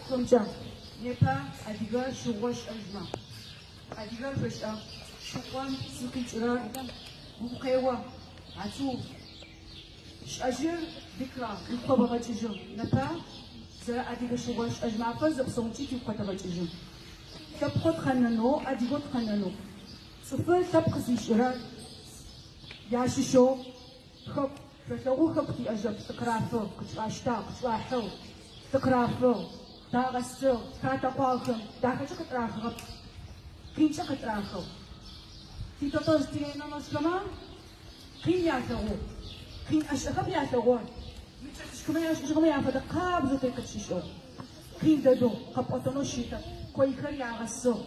Цӏыкӏухэмкӏэ непэ адыгэ шъыгъо шӏэжь маф. Адыгэр шъошӏэ, шыгъом цы къикӏырэр угу къео, ацыу. Шӏэжьыр дикра, угу къэбгъэкӏыжьы. Непэ зэрэ адыгэ шъыгъо шӏэжь мафэр зэпсэункӏи тыгу къэтэгъэкӏыжьы. Лъэпкъэу тыкъэнэнэу, адыгэу тыкъэнэнэу. Цӏыфыр лъэпкъ зишӏырэр ящыщэу хэку, шъолъэгъу хэку тиӏэжьэп, тыкъырафыгъ, къытшӏуаштагъ, къытшӏуахьыгъ, тыкъырафыгъ, тагъэстыгъ, тхатэкъуагъэхэм дахэкӏэ къытырахыгъэп, къинкӏэ къытырахыгъ. Титэтэжъ тинэнэжъхэмэ къин ялъэгъугъ, къин ӏэшӏэхэп ялъэгъугъ, мы кӏэлъышхэмэ яшӏыжьыгъэмэ яфэдэ къабзэу тэ къытщышӏыгъ. Къин дэдэу, къэпӏотэнэу щытэп, койхэр ягъэсыгъ.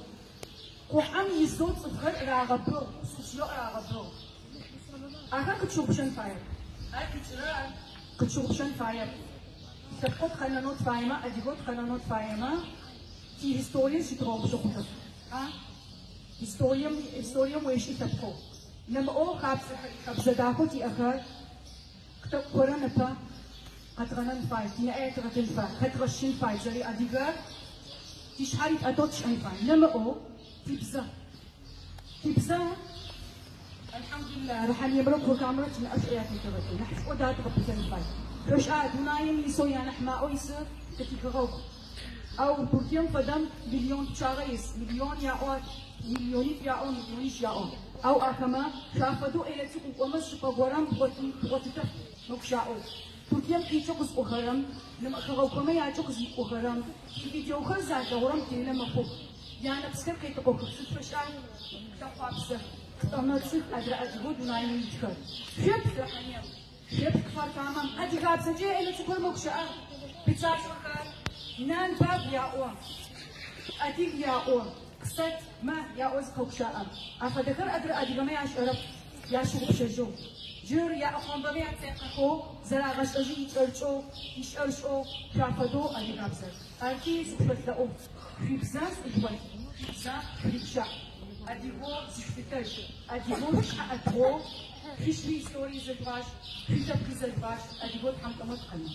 Къухьэм исэу цӏыфхэр рагъэбыгъ, сушъыеу рагъэбыгъ. Ахэр къытщыгъупшэн фаеп. Ар къикӏырэр ар къытщыгъупшэн фаеп. Лъэпкъэу тыкъэнэнэу тыфаемэ, адыгэу тыкъэнэнэу тыфаемэ, тиисторие зыщыдгъэгъупшэ хъутэп. А историем, историем уешӏы лъэпкъэу. Нэмыӏэу хабзэхэр, хэбзэ дахэу тиӏэхэр къытэкӏухэрэ непэ къэдгъэнэн фай, тинэӏэ ятыгъэтын фай, хэтгъэщын фай, зэри адыгэр тишъхьэр итӏэтэу тшӏэн фай. Нэмыӏэу тибзэ. Тибзэ, алхьамдулиллах, Рыхьаниемрэ Куркамрэ тинэӏэ шӏу ятетыгъэти, нахь шӏу датыгъэпытэн фай. Шъошӏа, дунаим исэу янахь маӏэу исыр тэ тихэгъэгу. Ау Туркием фэдэм миллион пчъагъэ ис, миллион яӏо, миллионитӏу яӏо, миллионищ яӏо. Ау ахэмэ шъуафэдэу ӏелэ цӏыкӏу укӏомэ шӏыпӏэ горэм бгъотытэп мыгущаӏэу. Туркием къикӏэу къызкӏохэрэм, нэмыӏ хэгъэгухэмэ якӏэу къызыкӏохэрэм, тивидеохэр залъэгъурэм делэ мэхъух. Янэпсхэр къетэкъохых. Сыд фэшӏа? Лъэхъуапсэх, къытӏэмэцӏых адрэ адыгэу дунаим итхэр. Шъуеплъ Рыхьанием, шъуеплъ Кфар-Камэм, адыгабзэкӏэ ӏелэ цӏыкӏухэр мэгущыӏэх, пицашӏэхэр, нан баб яӏо, адыг яӏо, къысэт, мэ яӏо зыкъэгущыӏэм. Афэдэхэр адрэ адыгэмэ яшӏэрэп, ящыгъупшэжьэу. Джыр яӏэхъуамбэмэ яцекъэхэу зэрагъэшӏэжьы икӏэрыкӏэу, ишӏэрышӏэу шъуафэдэу адыгабзэр. Арти сыпфэлъэӏу, шъуибзэ шӏужъугъэлъ, шъуибзэ шъурипщаӏ, адыгэу зышъулъытэжь, адыгэу шъушъхьэ ӏэтыгъэу шъуишъуи истории зэжъугъашӏ, шъуилъэпкъи зэжъугъашӏ, адыгэу тхьамыкӏэмэ тыкъэнэ.